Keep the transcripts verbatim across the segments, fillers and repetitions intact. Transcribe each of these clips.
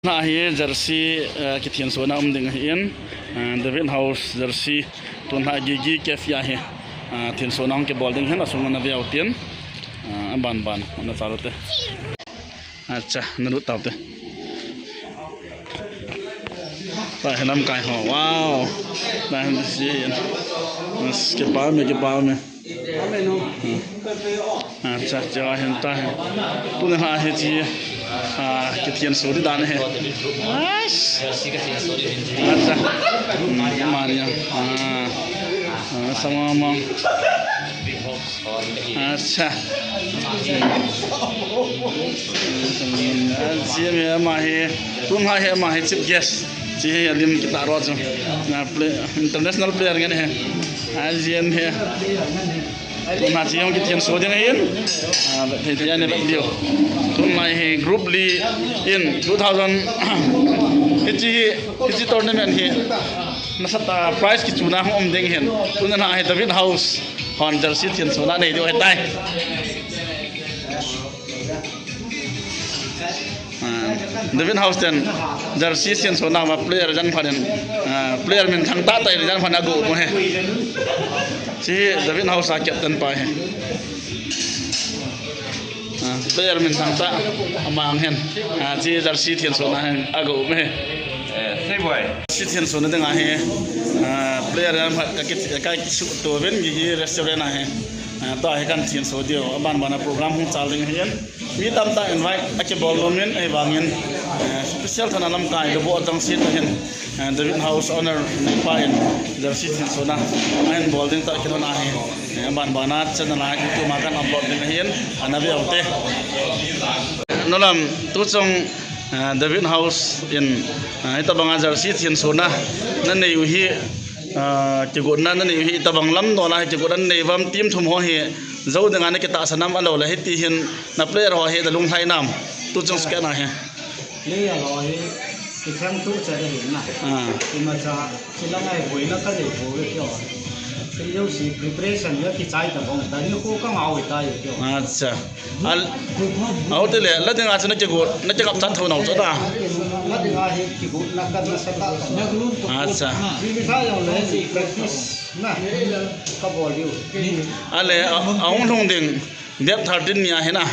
Tuna hi jersey, eh, kithinsona um ding ahin, eh, David House jersey tuna Gigi Cafe a hi, eh, thinsona hung kibol ding ahin, asunga na veu tin, eh, aban ban na chalo te. Acha, na lut tau te. Ta hi lamkai ho, wow. Ta hi si. Mas, kipa me, kipa me. Acha, cha hin ta hi. Tuna hi chi, ah, kithianso di dan hi. Acha. Hmm, mania. Ah. Ah, sama ma. Acha. Acha, ama hi. Tuna hi ama hi chief guest. Chi hi alim kita ro chu. Na play, international player ngen hi. Ajian hi. Tuna chi hung kithianso ding ahin. Ah, thei thei ni video. Tuna hi group li in two thousand. Hichi hi, hichi tournament hi. Nasatah a prize kichuna hung um ding ahin. Tuna hi David House hon jersey thinsona nei diu ahitai. Ah, David House ten jersey thinsona ma player jan phanin, ah, player min thangtah tah in jan phan ago mo he. Chi David House a captain pa he. Ah, player min thangtah amang hen. Ah, chi jersey thinsona hen ago mo he. Eh, sei boy. Jersey thinsona dinga hi, ah, player jan phat ka kit, ka kisuto ven Gigi restaurant a hi. Ah, tua hi kan thinso diu, aban bana program hung chal ding ahin. Mi tamtah invite akibol nom in, ahivangin, eh, special thana lamkai lubo atang sit ahin, eh, David House owner pa in jersey thinsona ahin bol ding tah kilhon ahi, eh, aban bana channel a YouTube ma kan upload ding ahin, ana veu te. Nolam, tuchung, eh, David House in, eh, hitabanga jersey thinsona nanei u hi, ah, kigotna nanei u hi, itabang lam dola hi kigotna nanei uvam, team thum ho hi, jou dinga nakitahsan am, ahilou le hiti hin na player ho hi nalunglhai nam? Tuchung sukeh na hi. Player ho hi, kitheng tu cha de hin na. Ah. Imacha, chilang ai boina kanei bou ve kio. Kei jouse preparation ya kichai tabang, tani ko kangau ta ye kio. Acha. Al, au te le, la dinga chu nakigot, nakikapchat thou nau chu ta. La dinga hi kigotna kan nasatah. Acha. Ji mi tha jong le, practice na kabol diu. Ale, a, ahung lhung ding, date thirteen ni ahi na.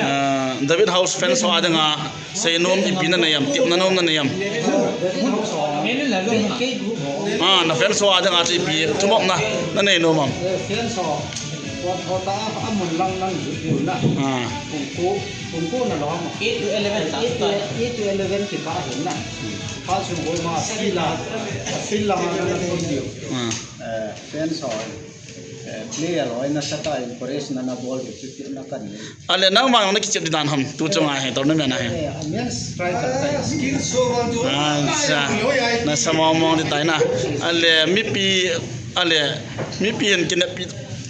Ah, David House fans ho a dinga seinom ipi nanei am, tepna nom nanei am? Ah, na fans ho a dinga chu ipi thumopna nanei nom am? Fans ho. Pot ho ta a mun lang lang ju ju na. Ah. Pung ko, pung ko na lo mo. Eight to eleven ta. Eight to, eight to eleven ti pa hin na. Pa chu go ma field la, field la na na ko diu. Ah. Eh, fans ho, eh, player ho nasatah encourage na na bol diu chu ti na kan ni. Ale nangma naki chep di dan ham, tuchung a hi tournament a hi. Eh, main striker ta. Skill so man tu. Acha. Nasa mong mong di tai na. Ale mipi Ale, mipi hin kineppi,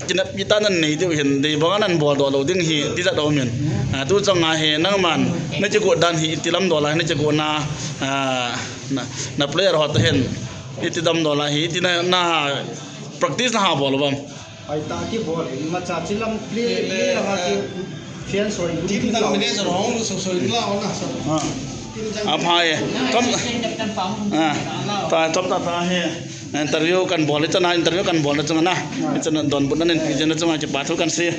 kineppi tah nanei diu hin, dei banga nabol doh lou ding hi, tijat aum in. Ah, tuchung a hi, nangman, nakigot dan hi, iti lam dola hi, nakigotna, ah, na, na player ho ta hin, iti lam dola hi, iti na, na practice naha bol uvam? Ai ta kibol hi, imacha chilang play, play langa ki, Team dang manager hong lu sosoi la ona sa. Ah. Aphai. Tom. Ah. Ta tom ta ta hi. Interview kan bol, chana interview kan bol na chunga na. Chana donbutna nen pi jeng na chunga kipa thu kan sei.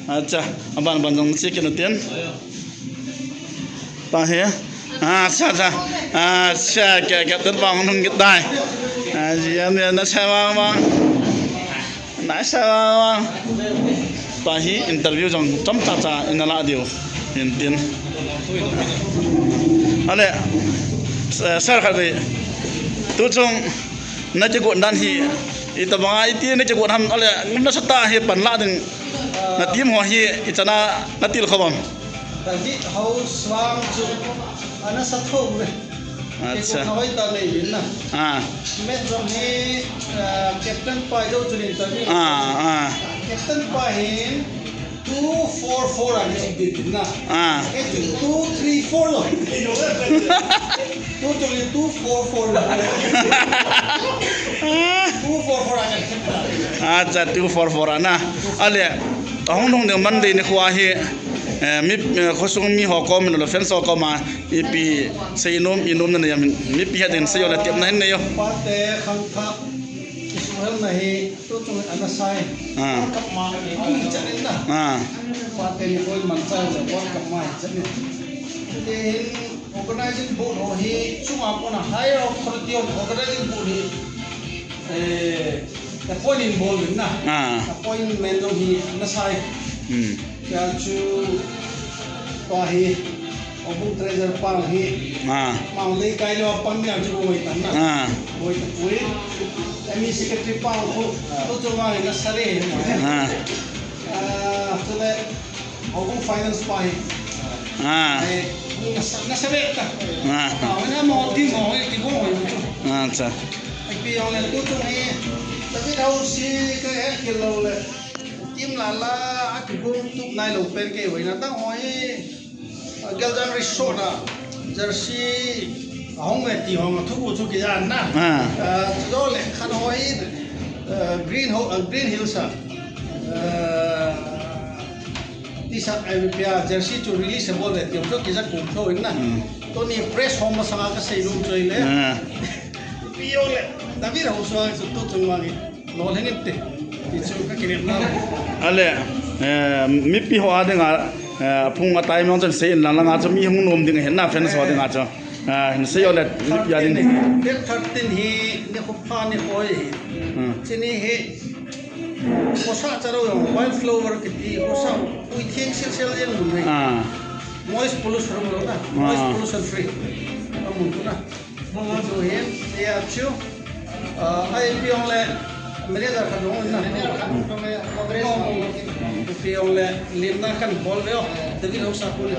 Acha, aban ban jong sei kit u tin. Ta hi. Acha, acha. Acha, kya, kya, tan bang nung kit dai. Ah, ji, an, an, acha, bang, bang. Nasa pa hi interview jong chomcha cha ina la diu hin tin. Ale, eh, sir khat vei. Tuchung nakigot dan hi, itobanga iti nakigot ham, ale, nasatah hi panla ding na team ho hi ichana natil khom am? David House vang chu anasa tho ve. Acha. Kei ko na hoi ta nei vin na. Ah. Match jong hi, ah, captain pa jou chun interview. Ah, ah. Captain pa hin two four four a nei vin na. Ah. Kei chu two three four lo. Two three, two four four lo. Two four four a nei. Acha, two four four a na. Ale, ahung lhung ding Monday nikho hi. Eh, mi, eh, khosung mi ho kom, lo fans ho kom a, ipi sei nom, i nom na nei am, mipi hiding sei o le tepna hin nei o. Pate khangthah, isuhel na hi, tuchung ana sai. Ah. World Cup ma, ahung hi chan in na. Ah. Pate ni koi man sai le, World Cup ma hi chan in. Tin, organizing board ho hi, chunga kona higher authority of organizing board hi, eh, appoint in bol in na. Ah. Appointment jong hi ana sai. Hmm. Tia chu pa hi, Houbung treasurer pa hi. Ah. Mang dei kai lo pang dia chu boi tan na. Ah. Boi ta pui. Ami secretary pa khu. Tu chu mang na sare. Ah. Ah, tu le. Houbung finance pa hi. Ah. Eh, na sa-, na sare ta. Ah. Ah, wena mo ti mo hi ti mo hi chu. Ah, cha. Ai pi ong le tu chu hi. Tapi dau si ke eh ke lo le. Team la la, a kigong tup nai lo pen kei hoina tang hoi, a, Geljang Resort a, jersey, a hong ve ti hong, a thu u chu kijan na. Ah. A, chu le, khan hoi, a, Green Ho-, a, Green Hills a, a, T-shirt, a, pia, jersey chu release a bol ve ti hong chu kija kum tho in na. Hmm. Tuni press hong masanga ka sei lum choi le. Ah. Pi ong le, David Hausa chu tu chung wangi. Lolhing inte. Ti chu ka kinem na. Ale, eh, mipi ho a dinga, eh, phung a tai mong chun sei in lang langa chu mi hung nom ding ahin na fans ho dinga chu. Ah, hin sei o le, mipi a ding. Date thirteen hi, ni khu pha ni khoi. Hmm. Chini hi, khosa chalo jong, wildflower kiti, khosa, ui thieng sil sil jeng mun nei. Ah. Noise pollution lo na, noise Ah. pollution free. Amun tu na. Chu hin, tia chu. Ah, ai pi ong le, manager khat ong na. Pi ong le, limna kan bol ve o. David Hausa khu le.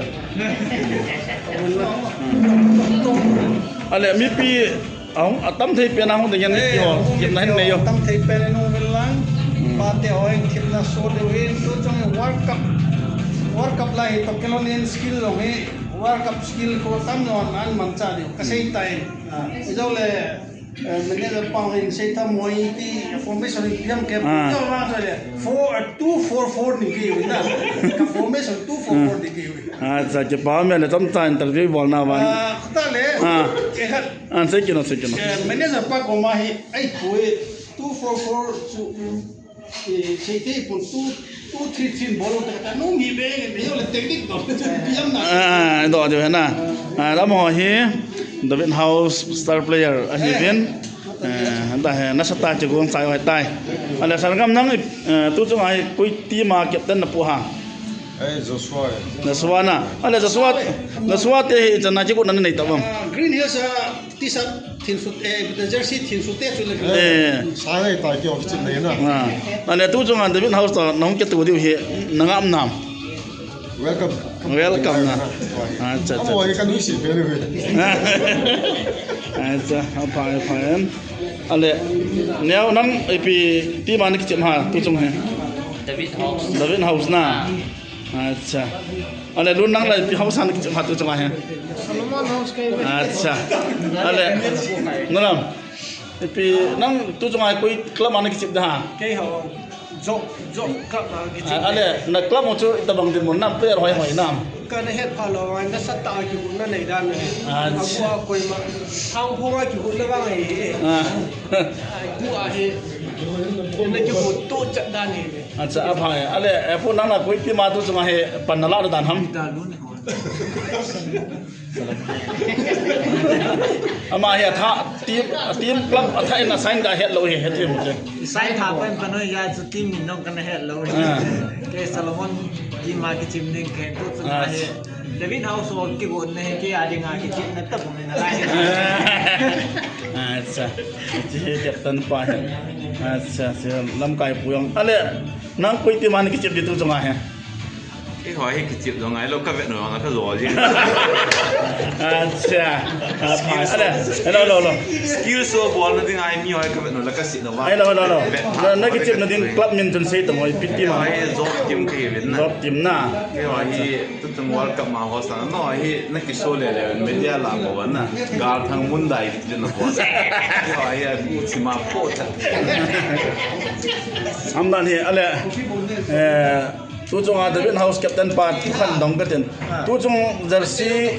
Ale, mipi, ahung, atam thei pen ahung ding yan mipi ho. Eh, kipna hin nei o. Tam thei pen ong vel lang. Hmm. Pate ho hin kipna so deu hin. Tu chung World Cup. World Cup lai hi to kelon in skill lo hi. World Cup skill ko tam no an man cha deu. Ka sei tai. Ah, ijo le, eh, manager pa hin sei ta moi ti formation hi piam ke Ah. piam ma so le four, two four four ni ki win na. Ka formation two four four ni ki win. Ah, cha ke pa me le tam ta interview bol na ban. Ah, ta le. Ah. Ke khat. An sei kino, sei kino. Eh, manager pa ko ma hi ai pui two four four chu. Eh, sei te pun two, two three three bol ta ka nu mi be, be yo le technique do. Piam na. Ah, do de na. Ah, lam ho hi David House star player ahi vin. Eh, da he na sa ta che gong sai wai tai. Ale Sangam nang, eh, tu chung ai koi team a captain na pu ha. Eh, Joshua. Joshua na. Ale Joshua, Joshua te hi chana che ko na nei ta bam. Ah, Green Hills a T-shirt thin sut, eh, jersey thin sut te chu le. Eh. Sa ngai ta ki office nei na. Ah. Ale tu chung an David House to na hung ke tu diu hi na ngam nam. Welcome. Welcome na. Acha, acha. Amo ye kan wi si pe le. Acha, apa apa em. Ale, neo nang ipi team a na kichep ha tu chung he. David House. David House na. Acha. Ale, lun nang lai pi house han kichep ha tu chunga he. Solomon House kai. Acha. Ale, nalam. Ipi nang tu chunga koi club a na kichep da ha. Kei ho. Job, job club a kichep. Ale, na club mo chu itabang din mo nam player hoi hoi nam. Ka na het pha lo, na sa ta ki na nei dan ne. Acha. Abu a koi ma. Thang phu ma ki na bang e. Ah. Ai, bu a he. Na ki tu chat dan ne. Acha, aphai. Ale, eh, pu nang na koi team a tu chunga he pan na la dan ham. Ama hi atha team, team club atha in a sign da het lo hi, het hi mu che. Sign tha pen pan ya chu team min nong kan het lo. Ah. Ke Solomon team a kichim ding ke tu chunga he. David House o ki go ne he ke a ding a kichim na ta bu na lai. Acha. Chi he captain pa he. Acha, si lamkai pu jong. Ale, nang koi team a na kichim di tu chunga he. Kei ho hi kichep jong ngai lo ka vet no ka jo ji. Acha. Hello, hello, hello. Skill show bol na ding ai mi ho ka vet no la ka sit no ba. Hello, hello, hello. Na, na kichep na ding club min chun sei to moi piti ma. Ai job team ke vet na. Job team na. Kei ho hi tu tung World Cup ma ho sa no hi na ki show le le media la ko na. Gal thang mun dai ki no ko. Kei ho hi ai bu chi ma po ta. Am dan hi ale. Eh, Tu chunga David House captain pa khan dong katin. Tu chung jersey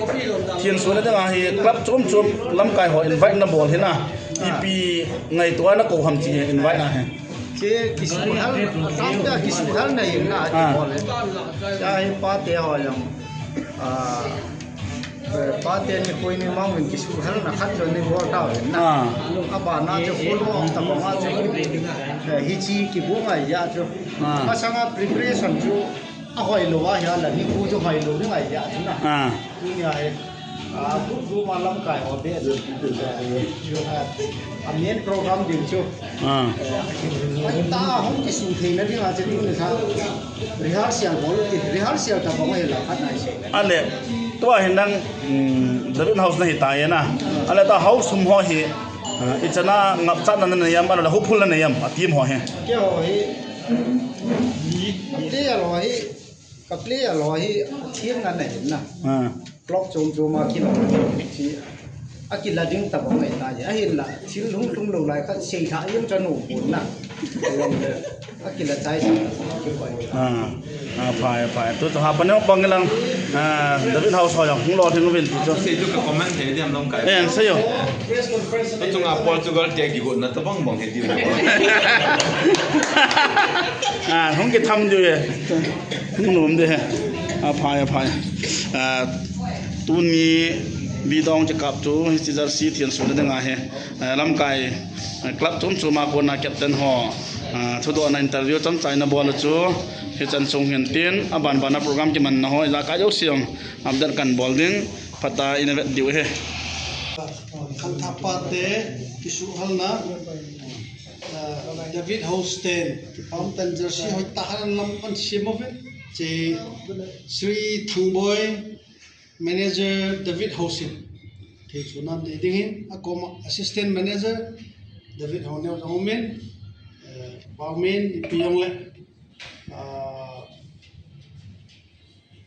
thensuhna dinga hi club chom chom lamkai ho invite nabol hina. Ipi ngaito a nakou ham ti invite na hi. Che kisuhal, atam ta kisuhal na hin na. Ah. Bol. Cha hi pate ho jong. Ah. Eh, pate ni koi ni mang win kisuhal na khat jo ni bol tau na. Ah. Abana chu follow up tabang a chu. Eh, hichi kibung a ya chu. Ah. Masanga preparation chu ahoilou a hi a la ni khu chu hoilou ni ngai ya chu na. Ah. Tunia hi. Ah, khu khu ma lamkai ho be chu. Ah, a main program ding chu. Ah. Eh, ta hung kisuh theina dinga chu tuni kha. Rehearsal bol ti, rehearsal tabang a hi la khat nai se. Ale, tua hin nang, um, David House nahi ta ya na. Ale ta house hum ho hi, uh, ichana ngapchatna nanei am, ale hopeful nanei am, a team ho hi. Keiho hi, player ho hi, ka player ho hi, team nanei na. Ah. Block chom chom a kila, chi, akila ding tabang ngai ta ya. Ahin la, thil hung lhung lou lai khat seilha jong chanu pon na. Akila chai sa, kikoi. Ah, ah, phai, phai. Tu, tu ha, paneo pang lang, ah, David House ho jong hung lolhing uvin ti chu. Sei chu ka comment he diam long kai. Eh, sei yo. Tu chunga Portugal te kigotna tabang bang he diam. Ah, hung kitham diu ye. Hung nom de he. Ah, phai, phai. Ah, tuni video kikap chu, hiche jersey thensuhna dinga hi. Eh, lamkai, eh, club chom chom a kona captain ho, ah, thudohna interview chomcha ina bol u chu, hichan chung hin tin, aban ban a program kimanna ho, ijakai jouse jong update kan bol ding, phatah a ina vet diu ahi. Khangthah pate, kisuhhalna, ah, David House ten, kipah umtah in jersey hoitah a lam an sem uvin, che Sri Thangboi, Manager David House in thensona nei ding hin, akoma Assistant Manager David House neo jong umin, eh, Baumin, ipi jong le, ah,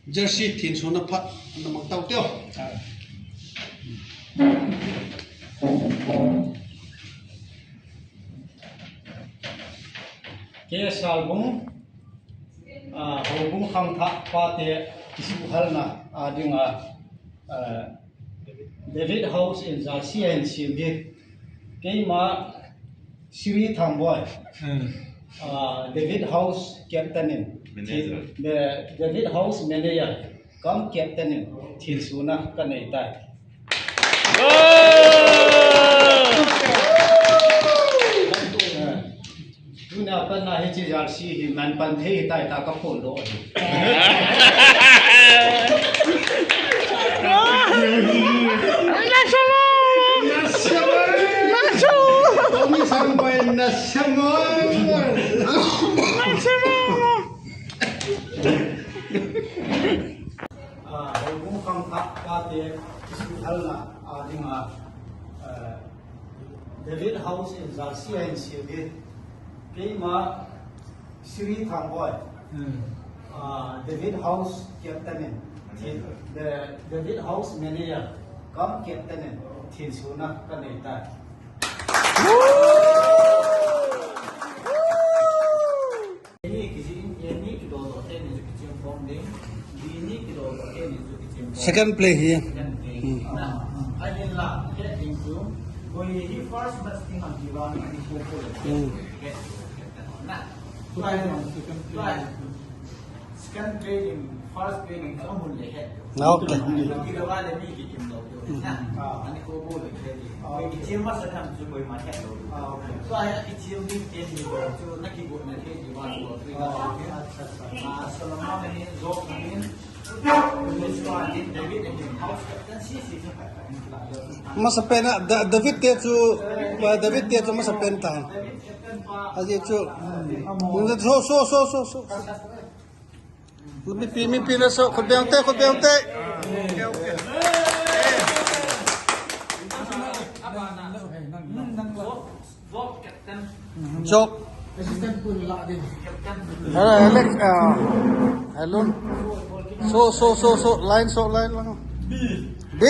jersey thensona phat na mang tau teo. Ke Salbung, ah, Houbung khangthah pate kisuhhalna a dinga, ah, David House in jersey ahin sem hi. Keima Sri Thangboi. Hmm. Ah, David House captain in. Manager. The David House manager. Kam captain in thensona kanei tai. Tuna pat na hiche jersey hi man pan thei tai ta kaphondoh ahi. Ah, Houbung khangthah pate kisuhhalna a dinga, eh, David House in jersey ahin sem hi. Keima Sri Thangboi. Hmm. Ah, David House captain in. Manager. The David House manager. Kam captain in. Thensona kanei tai. Second play hi. Second play. Hmm. Ahinla, he ding chu, koi hi first match ding ham ti vang, ani ko ko le. Hmm. He, he, he, na. Second play. Second play ding, first play ding, ka mun le he. Na, okay. Kila vale mi kikim lou. Hmm. Na. Ani ko ko le he. Koi kichem masa tham chu koima he lou. Ah, okay. Tua hi kichem ding tem ni lou chu, na kigot na he ni vang lou. Ah, acha, acha. Ah, Solomon ni, Job ni, Masa pen a, Da-, David te chu, eh, David te chu masa pen ta. Ajeh chu, mm, so, so, so, so, so. Mipi, mipi na so, khut beng te, khut beng te. Job. Assistant pun la din. Hello, Alex. Ah, hello. So, so, so, so. Line, so, line lang. B. B.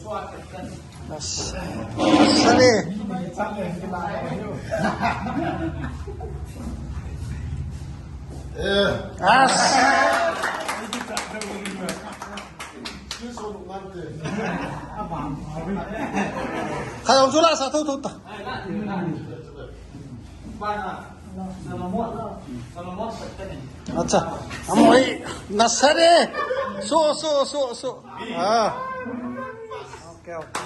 Yes. Sali. Yes. Kaya ang sula sa tutut. Acha. Amoi. Nasare. So, so, so, so. Ah. Okay, okay.